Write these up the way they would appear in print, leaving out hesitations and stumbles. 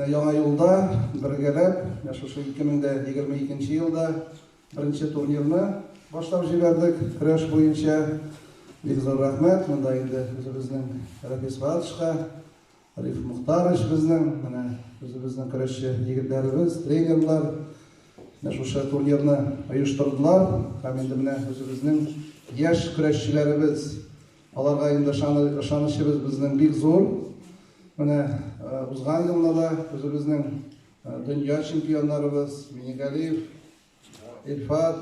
Менә яңа юлда бергәләп, менә шушы 2022 елда беренче турнирны башлап җибәрдек көрәш буенча. Бик зур рәхмәт монда инде үзебезнең Рәфис Фатышка, Риф Мухтарович безнең, менә үзебезнең көрәшче егетләребез, тренерлар менә шушы турнирны оештырдылар. Һәм инде менә үзебезнең яшь көрәшчеләребез, аларга инде ышанычыбыз безнең бик зур. Менә узган елны да үзебезнең дөнья чемпионнарыбыз Минигалиев, Илфат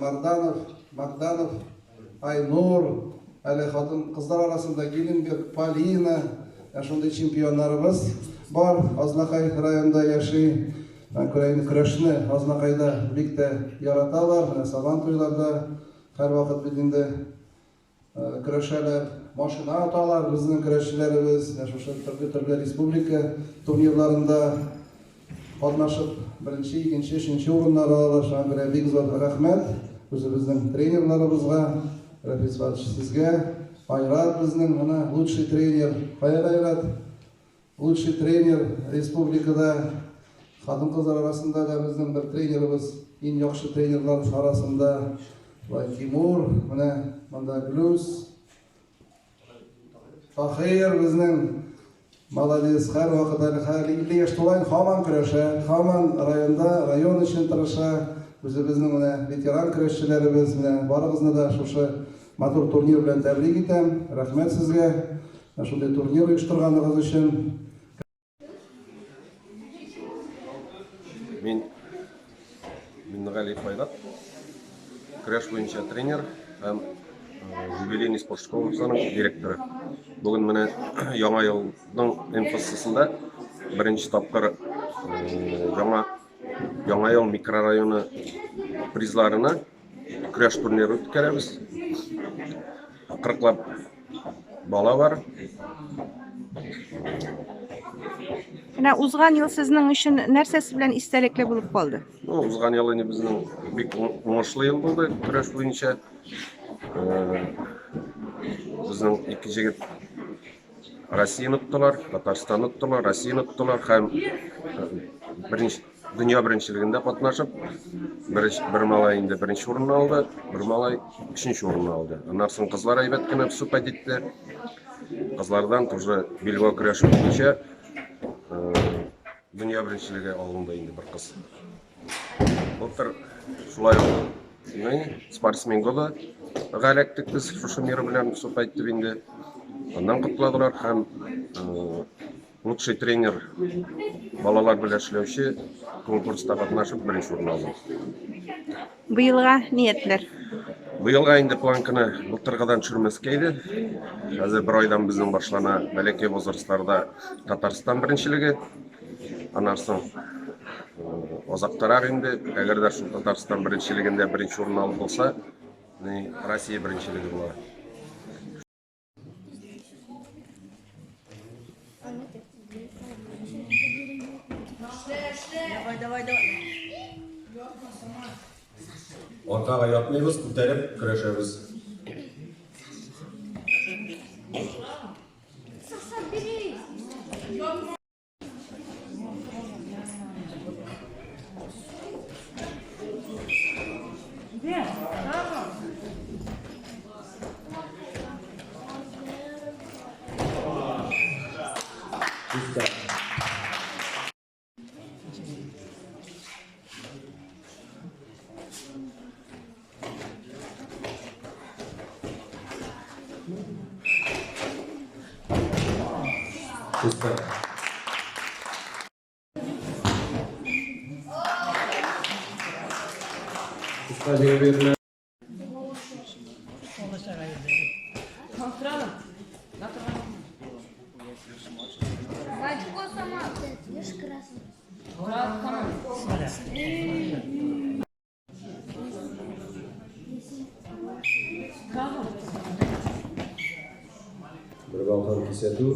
Марданов, Магданов, Айнур, әле хатын кызлар арасында Гиленберг, Полина, шундый чемпионнарыбыз бар. Азнакай районында яши. Күрә инде көрәшне Азнакайда бик тә яраталар. Менә Сабан туйларда һәрвакыт бит инде Көрәшәләр, машина оталар безнең көрәшчеләребез. Менә шушы төрле-төрле республика турнирларында катнашып, беренче, икенче, өченче урыннар алалар. Шуңа күрә бик зур рәхмәт үзебезнең тренерларыбызга, Рәфис Фатыш сезгә, Айрат безнең менә лучший тренер. Кая Айрат? Лучший тренер республикада хатын-кызлар арасында да безнең бер тренерыбыз иң яхшы тренерлар арасында. Шулай Тимур, менә монда Глюс, Тахир безнең молодец, һәрвакыт әле хәл 50 яшь тула, һаман көрәшә, һаман районда, район өчен тырыша. Үзебезнең менә ветеран көрәшчеләребез, менә барыгызны да шушы матур турнир белән тәбрик итәм. Рәхмәт сезгә. Менә шундый турнир оештырганыгыз өчен. Мин Миннегалиев Айрат, көрәш буенча тренер һәм юбилейный спорт школасының директоры. Бүген менә яңа елның МФС-сында беренче тапкыр яңа Яңа ел микрорайоны призларына көрәш турниры үткәрәбез. Кырыклап бала бар. Менә узган ел сезнең өчен нәрсәсе белән истәлекле булып калды? Ну, узган ел инде безнең бик уңышлы ел булды көрәш буенча. Безнең ике җегет Россияне оттылар, Татарстанны оттылар, Россияне оттылар һәм беренче дөнья беренчелегендә катнашып, бер, бер малай инде беренче урынны алды, бер малай өченче урынны алды. Аннан соң кызлар әйбәт кенә выступать итте. Кызлардан тоже билбау көрәше буенча дөнья беренчелеге алынды инде бер кыз. Былтыр шулай ук спортсмен года эләктек без шушы мира белән выступать итеп инде. Аннан котладылар һәм лучший тренер балалар белән эшләүче конкурста катнашып беренче урын алдым. Быелга ниятләр? Быелга инде планканы былтыргыдан төшермәскә иде. Хәзер бер айдан безнең башлана бәләкәй возрастларда Татарстан беренчелеге. Аннан соң озактарак инде, әгәр дә шул Татарстан беренчелегендә беренче урын алып булса, Россия беренчелеге була. Давай, давай, давай. Аркага ятмыйбыз, күтәреп көрәшәбез. Бер балкан кисәтү.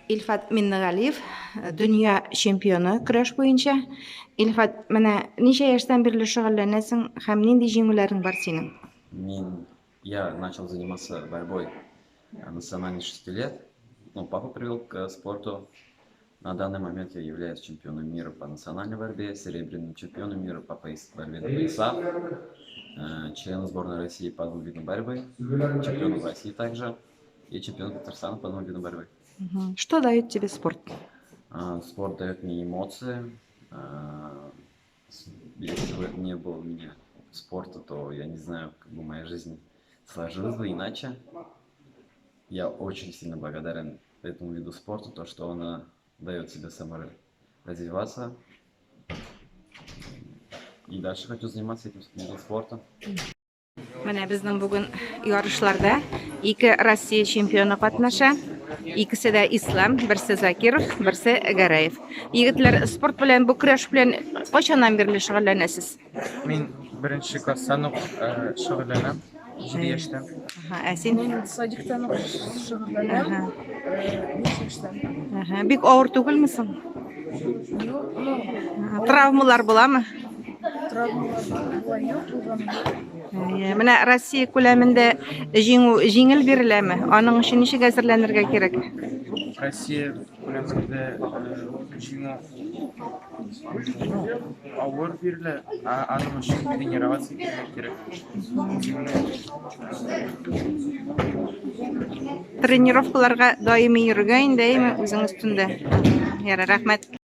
Илфат Миннегалиев, дөнья чемпионы көрәш буенча. Илфат, менә ничә яшьтән бирле шөгыльләнәсең һәм нинди җиңүләрең бар синең? Мин, я начал заниматься борьбой национальной 6 лет. Ну, папа привел к спорту. На данный момент я являюсь чемпионом мира по национальной борьбе, серебряным чемпионом мира по борьбе на поясах, членом сборной России по двум видам борьбы, чемпионом России также и чемпионом Татарстана по двум видам борьбы. Что дает тебе спорт? Спорт дает мне эмоции. Если бы не было у меня спорта, то я не знаю, как бы моя жизнь сложилась бы иначе. Я очень сильно благодарен этому виду спорта, то, что он дает себе саморазвиваться. И дальше хочу заниматься этим видом спорта. Менә безнең бүген ярышларда ике Россия чемпионы катнаша. Икесе дә Ислам, берсе Закиров, берсе Гәрәев. Егетләр, спорт белән, бу көрәш белән кайчаннан бирле шөгыльләнәсез? Мин беренче класстан ук шөгыльләнәм, 7 яшьтән. Аһа, ә син? Мин садиктан ук шөгыльләнәм. 5 яшьтән. Аһа, бик авыр түгелме соң? Юк, ну, Аһа, травмалар буламы? Травмалар була, юк, булганы юк. Әйе, менә Россия күләмендә җиңү җиңел биреләме? Аның өчен ничек әзерләнергә кирәк? Россия күләмендә җиңү, ну, авыр бирелә, аның өчен тренироваться итәргә кирәк. Үзеңне Тренировкаларга даими йөрергә инде, әйеме, үзең өстендә. Ярар, рәхмәт.